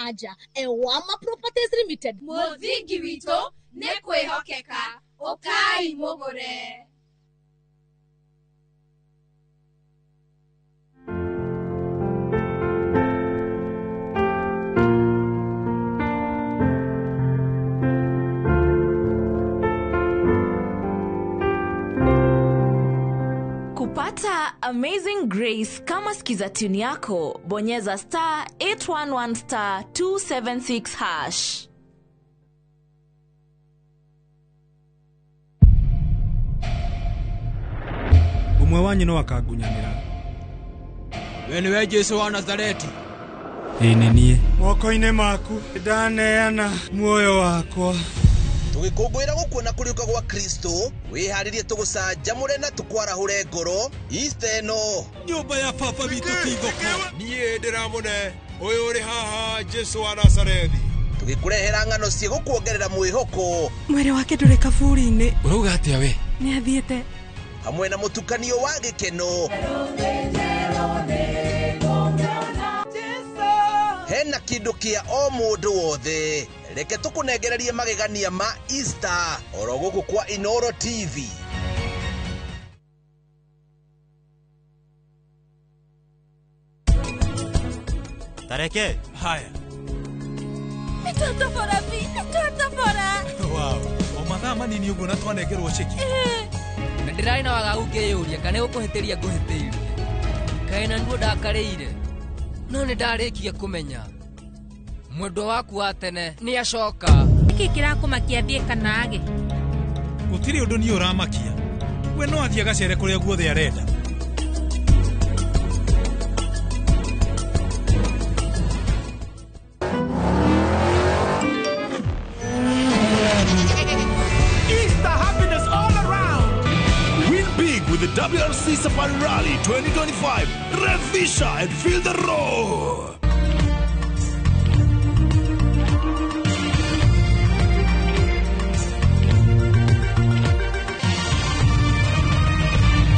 na nja. Ewama Properties Limited. Mũthingi witũ nĩ kwĩhokeka. Ũkai mũgũre. Kupata Amazing Grace kama skiza tune yako, bonyeza star 811 star 276 hash. Ũmwe wanyu no akangunyanĩra. We nĩwe Jesu wa Nazareti? Ĩĩ nĩ niĩ. Moko-inĩ maku ndaneana muoyo wakwa. Tũgĩkũngũĩra gũkuona kũriũka gwa Kristo, wĩharĩrie tũgũcanjamũre na tũkwarahũre ngoro Easter ĩno. Nyũmba ya baba witũ ti thoko. Niĩ ndĩramũne ũyũ ũrĩ haha Jesu wa Nazarethi. Tũgĩkũrehera ng'ano ciĩgũkuongerera mwĩhoko. Mwĩrĩ wake ndũrĩ kaburi-inĩ. Ũrauga atĩa we? Nĩ athiĩte. Hamwe na mũtukanio wa gĩkeno. Hena kĩndũ kĩa o mũndũ wothe. Reke tũkũnengererie magegania ma Easter oro gũkũ kwa Inoro TV. Tareke. Haya. Nĩtwatobora bi, nĩtwatobora. Wow. O mathaa manini ũguo na twanengerwo ceki. Na ndĩrarĩ na wagagu ngĩyũria kana nĩgũkũhĩtĩria ngũhĩtĩirie. Kaĩ na nduo ndakarĩire. No nĩ ndarĩkia kũmenya mwendwa waku wa tene nĩ acoka. Nĩkĩ kĩrakũmakia thiĩ kana age? Gũtirĩ ũndũ niĩ ũramakia. We no athiĩ agacere kũrĩa guothe arenda. Easter happiness all around. Win big with the WRC Safari Rally 2025. Revisha and feel the roar.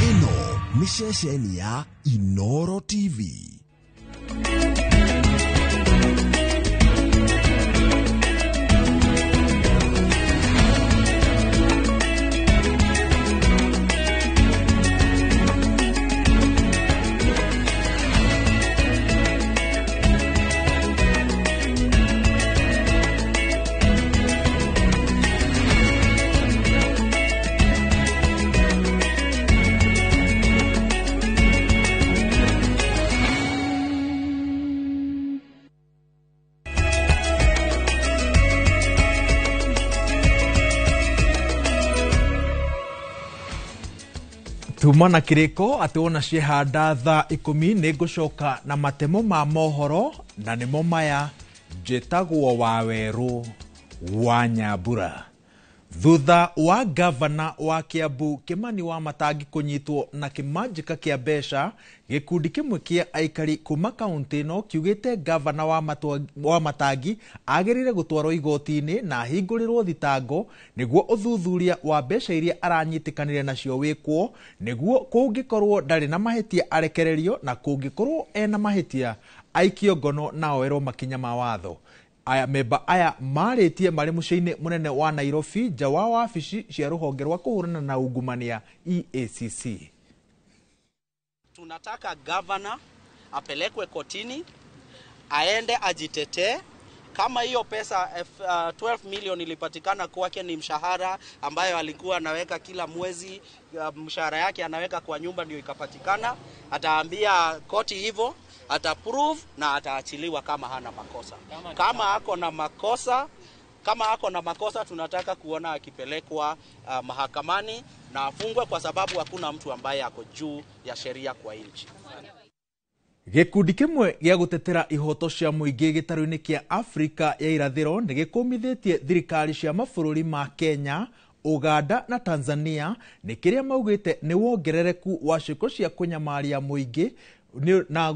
Ĩno nĩ ceceni ya Inoro TV. Tuma na kiriko atĩ wona ciehanda thaa 10 nĩ ngũcoka na matemo ma mohoro na nĩmo maya. Njĩtagwo Wawerũ wa Nyambura. Thutha wa gavana wa Kiambu Kimani wa Matangi kũnyitwo na kĩmanjĩka kĩa mbeca, gĩkundi kĩmwe kĩa aikari kuma kaũntĩ ĩno kiugĩte gavana wa Matangi agĩrĩire gũtwarwo igoti-inĩ na ahingũrĩrwo thitango nĩguo ũthuthuria wa mbeca iria aranyitĩkanire nacio wĩkwo, nĩguo kũngĩkorwo ndarĩ na mahĩtia arekererio na kũngĩkorwo ena mahĩtia aikio ngono na oerwo makinya ma watho. Aya memba aya marĩtie marĩ mũciĩ-inĩ mũnene wa Nairobi nja wa wabici cia rũhonge rwa kũhũrana na ungumania EACC. Tunataka gavana apelekwe kotini, aende ajitetee. Kama hiyo pesa 12 million ilipatikana kwake ni mshahara ambayo alikuwa anaweka kila mwezi, mshahara yake anaweka kwa nyumba ndio ikapatikana, ataambia koti hivyo, ataprove na ataachiliwa kama hana makosa. Kama ako na makosa tunataka kuona akipelekwa mahakamani na afungwe, kwa sababu hakuna mtu ambaye ako juu ya sheria kwa nchi. Gĩkundi kĩmwe gĩa gũtetera ihoto cia mũingĩ gĩtarũ-inĩ kĩa Afrika ya irathĩro nĩ gĩkũmithĩtie thirikari cia mabũrũri ma Kenya, Uganda na Tanzania nĩ kĩrĩa maugĩte nĩ wongerereku wa ciĩko cia kũnyamaria mũingĩ na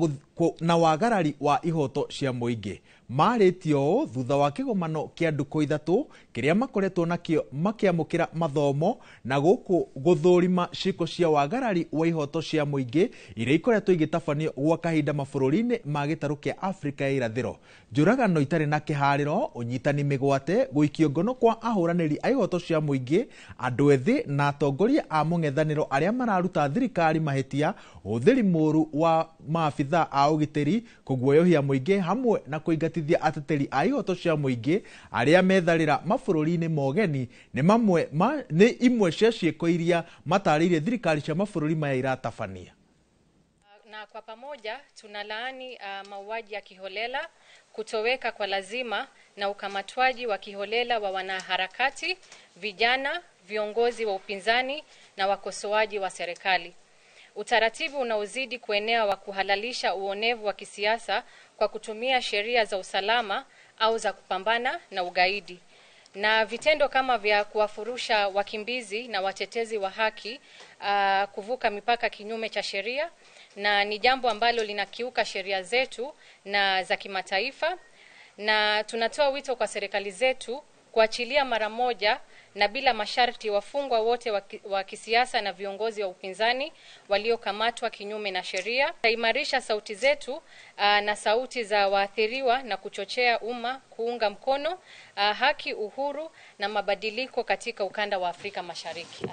na wagarari wa ihoto cia mũingĩ. Marĩtie ũũ thutha wa kĩgomano kĩa ndukũ ithatũ kĩrĩa makoretwo nakĩo makĩamũkĩra mathomo na gũkũ gũthũrima ciĩko cia wagarari wa ihoto cia mũingĩ iria ikoretwo igĩtabanio gwa kahinda mabũrũri-inĩ ma gĩtarũ kĩa Afrika ya irathĩro. Njũragano itarĩ na kĩharĩro, ũnyitani mĩgwate, gũikio ngono kwa ahũranĩri a ihoto cia mũingĩ, andũ ethĩ na atongoria a mũng'ethanĩro arĩa mararuta thirikari mahĩtia, ũhũthĩri mũũru wa maabithaa a ũgitĩri, kũguoyohia mũingĩ hamwe na kũingatithia ateteri a ihoto cia mũingĩ arĩa metharĩra mabũrũri-inĩ mogeni nĩ mamwe nĩ imwe cia ciĩko iria matarĩirie thirikari cia mabũrũri maya iratabania. Na kwa pamoja tunalaani mauaji ya kiholela, kutoweka kwa lazima na ukamatwaji wa kiholela wa wanaharakati, vijana, viongozi wa upinzani na wakosoaji wa serikali. Utaratibu unaozidi kuenea wa kuhalalisha uonevu wa kisiasa kwa kutumia sheria za usalama au za kupambana na ugaidi. Na vitendo kama vya kuwafurusha wakimbizi na watetezi wa haki kuvuka mipaka kinyume cha sheria, na ni jambo ambalo linakiuka sheria zetu na za kimataifa. Na tunatoa wito kwa serikali zetu kuachilia mara moja na bila masharti wafungwa wote wa kisiasa na viongozi wa upinzani waliokamatwa kinyume na sheria. Tutaimarisha sauti zetu na sauti za waathiriwa na kuchochea umma kuunga mkono haki, uhuru na mabadiliko katika ukanda wa Afrika Mashariki.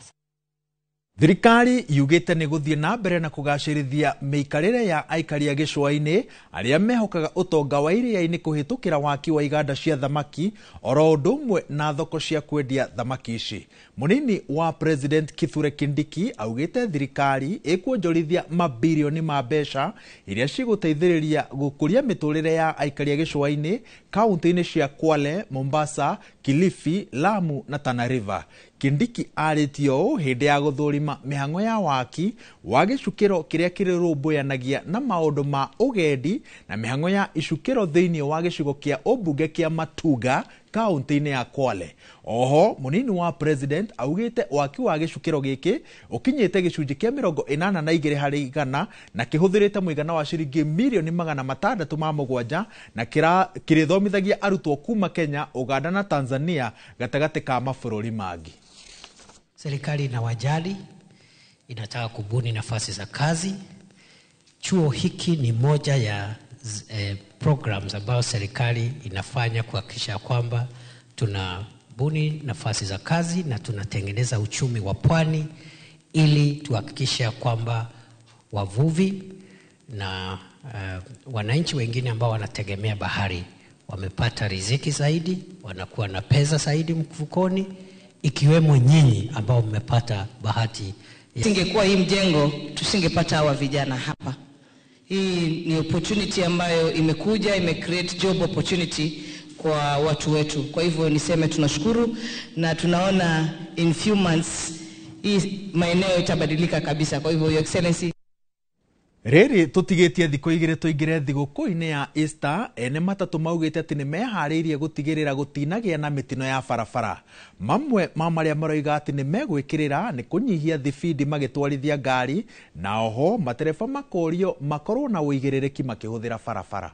Thirikari yugĩte nĩ gũthiĩ na mbere na kũgacĩrithia mĩikarĩre ya aikari a gĩcũa-inĩ arĩa mehokaga ũtonga wa iria-inĩ kũhĩtũkĩra waki wa iganda cia thamaki oro ũndũ ũmwe na thoko cia kwendia thamaki ici. Mũnini wa President Kithure Kindiki augĩte thirikari ĩkuonjorithia mabirioni ma mbeca iria cigũteithĩrĩria gũkũria mĩtũrĩre ya aikari a gĩcũa-inĩ kaunti-inĩ cia Kwale, Mombasa, Kilifi, Lamu na Tana River. Kindiki arĩtie ũũ hĩndĩ ya gũthũrima mĩhang'o ya waki wa gĩcukĩro kĩrĩa kĩrũrũmbũyanagia na maũndũ ma ũgendi na mĩhang'o ya icukĩro thĩinĩ wa gĩcigo kĩa ũmbunge kĩa Matuga kaunti-inĩ ya Kwale. Oho mũnini wa President augĩte waki wa gĩcukĩro gĩkĩ ũkinyĩte gĩcunjĩ kĩa 82 harĩ igana na kĩhũthĩrĩte mũigana wa ciringi mirioni 607 na kĩrĩthomithagia arutwo kuma Kenya, Uganda na Tanzania gatagatĩ ka mabũrũri mangĩ. Serikali inawajali, inataka kubuni nafasi za kazi. Chuo hiki ni moja ya programs ambayo serikali inafanya kuhakikisha kwamba tunabuni nafasi za kazi na tunatengeneza uchumi wa pwani ili tuhakikishe kwamba wavuvi na wananchi wengine ambao wanategemea bahari wamepata riziki zaidi, wanakuwa na pesa zaidi mfukoni, ikiwemo nyinyi ambao mmepata bahati. Singekuwa hii mjengo, tusingepata hawa vijana hapa. Hii ni opportunity ambayo imekuja, imecreate job opportunity kwa watu wetu. Kwa hivyo niseme tunashukuru na tunaona in few months hii maeneo itabadilika kabisa. Kwa hivyo Your Excellency, Rĩrĩ tũtigĩtie thikũ igĩrĩ tũingĩre thigũkũ-inĩ ya Easter, ene matatũ maugĩte atĩ nĩ meharĩirie gũtigĩrĩra gũtinagĩa na mĩtino ya barabara. Mamwe ma marĩa maroiga atĩ nĩ megwĩkĩrĩra nĩ kũnyihia thibindi magĩtwarithia ngari, na oho matereba makorio makorwo na ũigĩrĩrĩki makĩhũthĩra barabara.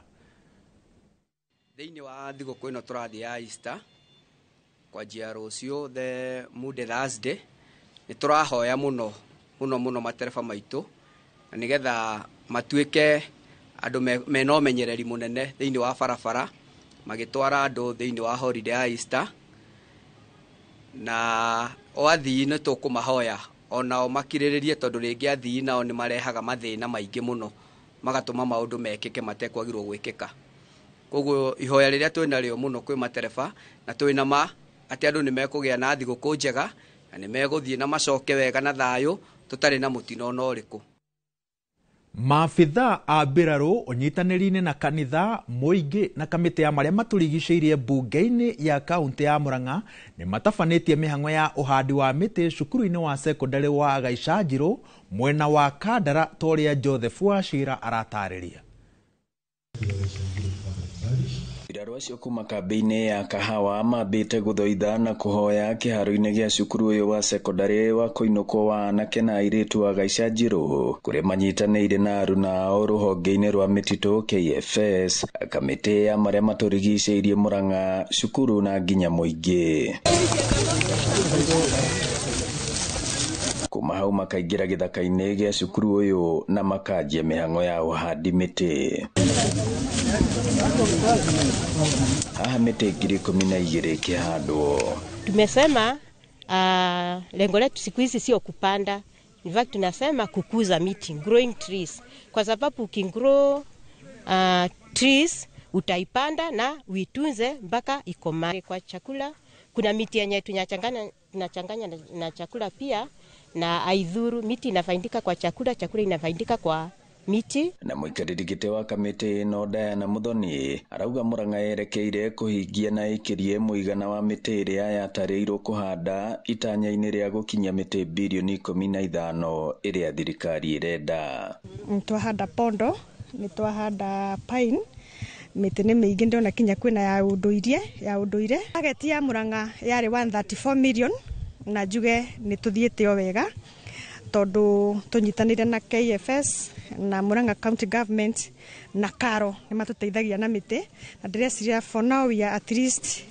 Thĩinĩ wa thigũkũ ĩno tũrathiĩ ya Easter kwanjia rũciũ the Monday Thursday, nĩ tũrahoya mũno mũno mũno matereba maitũ na nĩgetha matuĩke andũ mena ũmenyereri mũnene thĩinĩ wa barabara magĩtwara andũ thĩinĩ wa holiday ya Easter, na o athii nĩ tũkũmahoya onao makirĩrĩrie tondũ rĩngĩ athii nao nĩ marehaga mathĩna maingĩ mũno magatũma maũndũ mekĩke matekwagĩrwo gwĩkĩka. Koguo ihoya rĩrĩa twĩnarĩo mũno kwĩ matereba na twĩna ma atĩ andũ nĩ mekũgĩa na thigũkũ njega na nĩ megũthiĩ na macoke wega na thayũ tũtarĩ na mũtino ona ũrĩkũ. Maabithaa a mbirarũ ũnyitanĩri-inĩ na kanitha mũingĩ na kamĩtĩ ya marĩa matũrigicĩirie mbunge-inĩ ya kaunti ya Murang'a nĩ matabanĩtie mĩhang'o ya ũhandi wa mĩtĩ cukuru-inĩ wa sekondarĩ wa Gaicanjirũ mwena wa Kandara ta ũrĩa Joseph Wachira aratarĩria. Mbirarũ acio kuma kambĩ-inĩ ya Kahawa mambĩte gũthoitha na kũhoya kĩharo-inĩ gĩa cukuru ũyũ wa sekondarĩ wa kũinũkwo wa anake na airĩtu wa Gaica Njirũ, kũrĩa manyitanĩire na aruna ao rũhonge-inĩ rwa mĩtitũ KFS, kamĩtĩ ya marĩa matũrigicĩirie Murang'a, cukuru na nginya mũingĩ. Kuma hau makaingĩra gĩthaka-inĩ gĩa cukuru ũyũ na makanjia mĩhang'o ya ũhandi mĩtĩ. Haha mĩtĩ 12,000 ĩkĩhandwo. Tumesema lengo letu siku hizi sio kupanda. In fact tunasema kukuza miti, growing trees. Kwa sababu ukigrow trees utaipanda na uitunze mpaka ikomae. Kwa chakula kuna miti yenye tunachanganya na chakula pia, na haidhuru. Miti inafaidika kwa chakula, chakula inafaidika kwa miti. Na mũikarĩri gĩtĩ wa kamĩtĩ ĩno Diana Muthoni arauga Murang'a yerekeire kũhingia na ĩkĩrie mũigana wa mĩtĩ ĩrĩa yatarĩirwo kũhanda itanya-inĩ rĩa gũkinyia mĩtĩ bilioni 15 ĩrĩa thirikari ĩrenda. Twahanda pondo, nĩ twahanda pine, mĩtĩ nĩ mĩingĩ ndĩrona kinya kwĩna ya ũndũire. Target ya Murang'a yarĩ 134 million na njuge nĩ tũthiĩte o wega tondu tunyitanire na KFS na Murang'a County Government na Karo nĩ matuteithagia na mĩtĩ, na ndĩreciria for now we are at least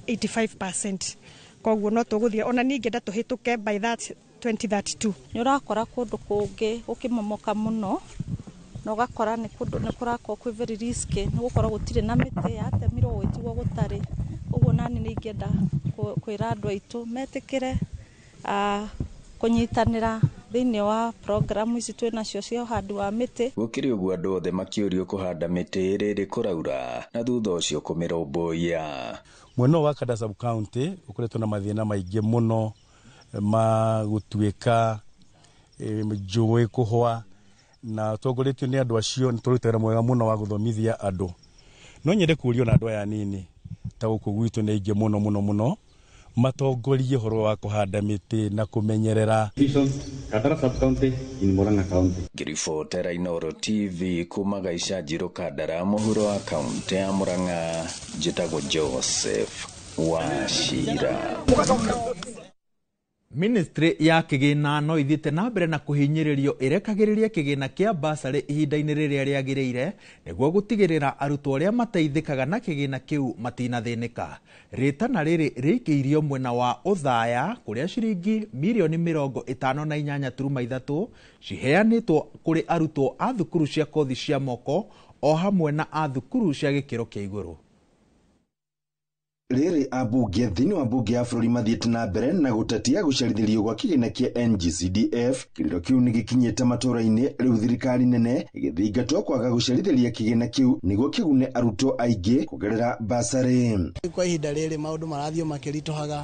85%, koguo no tũgũthiĩ ona niĩ ingĩenda tũhĩtũke by that 2032. Nĩ ũrakora kũndũ kũngĩ gũkĩmomoka mũno, na ũgakora nĩ kũndũ nĩ kũrakorwo kwĩ very risky, nĩ gũkorwo gũtirĩ na mĩtĩ yatemirwo gũgĩtigwo gũtarĩ. Ũguo nani nĩ ingĩenda kwĩra andũ aitũ metĩkĩre kũnyitanĩra thĩinĩ wa programu ici twĩ nacio cia ũhandi wa mĩtĩ. Gũkĩrĩ ũguo andũ othe makĩũrio kũhanda mĩtĩ rĩrĩ kũraura na thutha ũcio kũmĩrũmbũiya. Mwena wa Kanda sub county ũkoretwo na mathĩna maingĩ mũno ma gũtuĩka njũĩ kũhwa, na tongoretio nĩ andũ acio nĩ tũrutaga wĩra mwega mũno wa gũthomithia andũ. No nyende kũũrio na andũ aya anini ta gũkũ gwitũ nĩ aingĩ mũno mũno mũno matongorie ũhoro wa kũhanda mĩtĩ na kũmenyerera. Kandara sub county in Murang'a County. Ngĩribotera Inooro TV kuma Gaica Njirũ Kandara mũhuro wa kaunti ya Murang'a, njĩtagwo Joseph Wachira. Ministry ya kĩgĩna no ithiĩte na mbere na kũhinyĩrĩrio ĩrekagĩrĩria kĩgĩna kĩa basarĩ ihinda-inĩ rĩrĩa rĩagĩrĩire nĩguo gũtigĩrĩra arutwo arĩa mateithĩkaga na kĩgĩna kĩu matinathĩnĩka. Rĩtana rĩrĩ rĩikĩirio mwena wa Othaya kũrĩa ciringi mirioni 58.3 ciheanĩtwo kũrĩ arutwo a thukuru cia kothi cia moko o hamwe na a thukuru cia gĩkĩro kĩa igũrũ. Rĩrĩ ambunge thĩinĩ wa mbunge ya bũrũri mathiĩte na mbere na gũtetia gũcerithĩrio gwa kĩgĩna kĩa NGCDF. Kĩrĩro kĩu nĩ gĩkinyĩte matũũra-inĩ rĩu thirikari nene ĩgĩthingatwo kwaga gũcerithĩria kĩgĩna kĩu nĩguo kĩgune arutwo aingĩ kũgerera basarĩ. Kwa ihinda rĩrĩ maũndũ marathiĩ makĩritũhaga,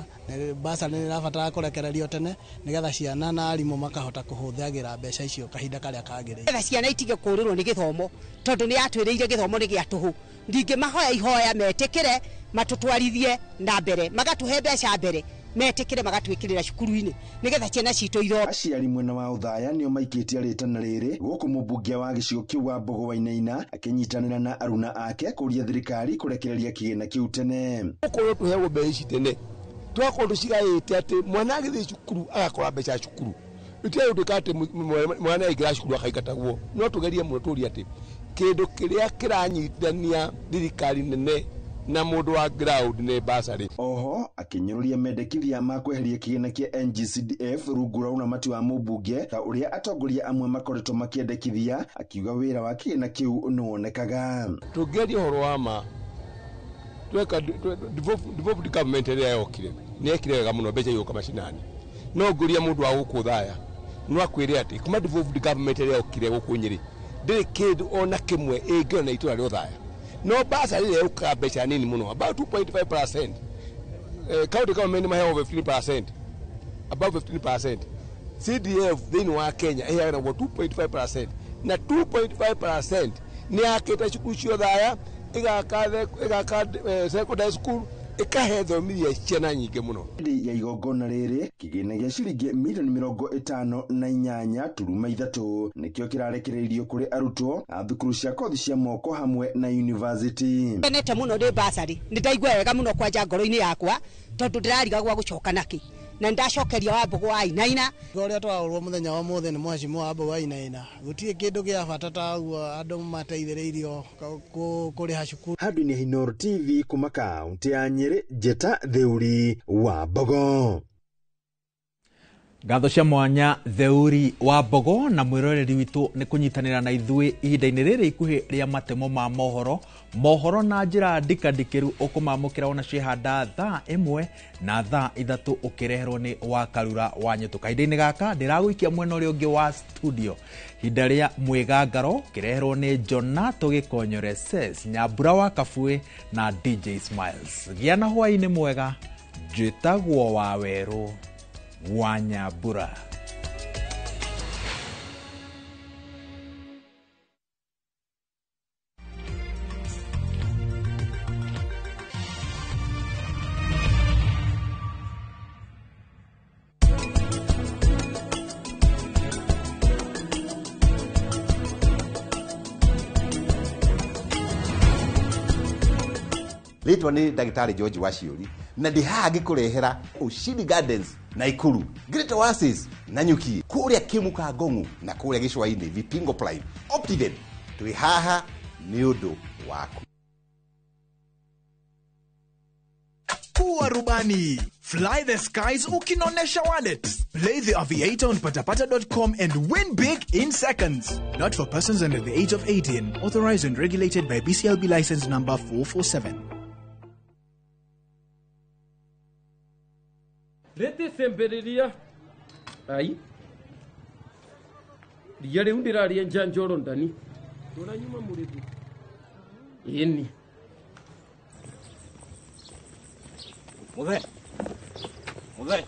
basarĩ nĩ ĩrabatara kũrekererio tene nĩgetha ciana na arimũ makahota kũhũthagĩra mbeca icio kahinda karĩa kagĩrĩire. Nĩgetha ciana itige kũũrĩrwo nĩ gĩthomo tondũ nĩ yatwĩrĩire gĩthomo nĩ gĩa tũhũ. Ndingĩmahoya ihoya metĩkĩre matũtwarithie na mbere, magatũhe mbeca mbere, metĩkĩre magatwĩkĩrĩra cukuru-inĩ nĩgetha ciana citũ ithome. Aciari mwena wa Othaya nĩo maikĩtie rĩtana rĩrĩ gũkũ mũmbunge wa gĩcigo kĩu wa Mbogo Wainaina akĩnyitanĩra na aruna ake kũria thirikari kũrekereria kĩgĩna kĩu tene. Gũkorwo tũheagwo mbeca ici tene, tũgakorwo tũcigaĩte atĩ mwana agĩthiĩ cukuru agakora mbeca cukuru. Itiarĩ gũtuĩka atĩ mwana aingĩra cukuru akaingatagwo. No tũgerie mũno tũrie atĩ kĩndũ kĩrĩa kĩranyitithania thirikari nene na mũndũ wa ground nĩ basarĩ. Oho akĩnyũrũria mendekithia ma kweheria kĩgĩna kĩa NGCDF rungu rwa ũramati wa mũmbunge ta ũrĩa atongoria amwe makoretwo makĩendekithia, akiuga wĩra wa kĩgĩna kĩu nĩwonekaga. Tũngĩaria ũhoro wa ma tweka devolved government ĩrĩa yokire nĩ yekire wega mũno mbeca igũka macinani, no ngũria mũndũ wa gũkũ Othaya no akwĩre atĩ kuma devolved government ĩrĩa yokire gũkũ Nyĩrĩ ndĩrĩ kĩndũ ona kĩmwe ĩngĩona itũra rĩa Othaya. No basarĩ ĩrĩa yũkaga mbeca nini mũno about 2.5%. County government maheagwo 15%, about 15%. CDF thĩinĩ wa Kenya ĩheanagwo 2.5%, na 2.5% nĩ yakĩte cukuru cia Othaya, ĩgaka secondary school Ĩkahe thomithia ciana nyingĩ mũno. Hĩndĩ ya igongona rĩrĩ kĩgĩna gĩa ciringi mirioni 58.3 nĩkĩo kĩrarekereirio kũrĩ arutwo a thukuru cia kothi cia moko hamwe na university. Ngenete mũno nĩ basarĩ, nĩ ndaigua wega mũno kwanja ngoro-inĩ yakwa tondũ ndĩrarigagwo gũcoka nakĩ na ndacokeria Wambũgũ wa Wainaina. Ũrĩa twahũrwo mũthenya wa mũthĩ nĩ mheshimiwa Wambũgũ wa Wainaina, gũtirĩ kĩndũ gĩa bata ta ũguo andũ mateithĩrĩirio kũrĩha cukuru. Handũ-inĩ Inooro TV kuma kaũntĩ ya Nyĩrĩ, Njĩta Theuri wa Mbogo. Ngatho cia mwanya Theuri wa Mbogo na mwĩroreri witũ nĩ kũnyitanĩra na ithuĩ ihinda-inĩ rĩrĩ ikuhĩ rĩa matemo ma mohoro mohoro na njĩra ndikandikĩru ũkũmamũkĩra ona ciehanda thaa 1 na thaa 3 ũkĩreherwo nĩ Wakarura wa Nyũtũ. Kahinda-inĩ gaka ndĩragũikia mwena ũrĩa ũngĩ wa studio ihinda rĩa mwĩgangaro kĩreherwo nĩ Jonato Gĩkonyore Ses, Nyambura wa Kabue na DJ Smiles. Gĩa na hwaĩ-inĩ mwega, njĩtagwo Wawerũ wa Nyambura. Rĩtwa nĩ ndagĩtarĩ George Waciũri na ndĩ haha ngĩkũrehera Ushindi Gardens Naikuru, Great Oasis Nanyuki, kũrĩa Kĩmuka Ngong'u na kũrĩa Gĩcũa-inĩ Vipingo Prime Optiven. Twĩ haha nĩ ũndũ waku. Kuwa rubani. Fly the skies ukinonesha wallet. Play the Aviator on patapata.com and win big in seconds. Not for persons under the age of 18. Authorized and regulated by BCLB license number 447. Rete semberiria. Ai. Ria riu ndiraria njanjoro ndani. Nduranyuma murithi. Ĩni. Muthe. Muthe.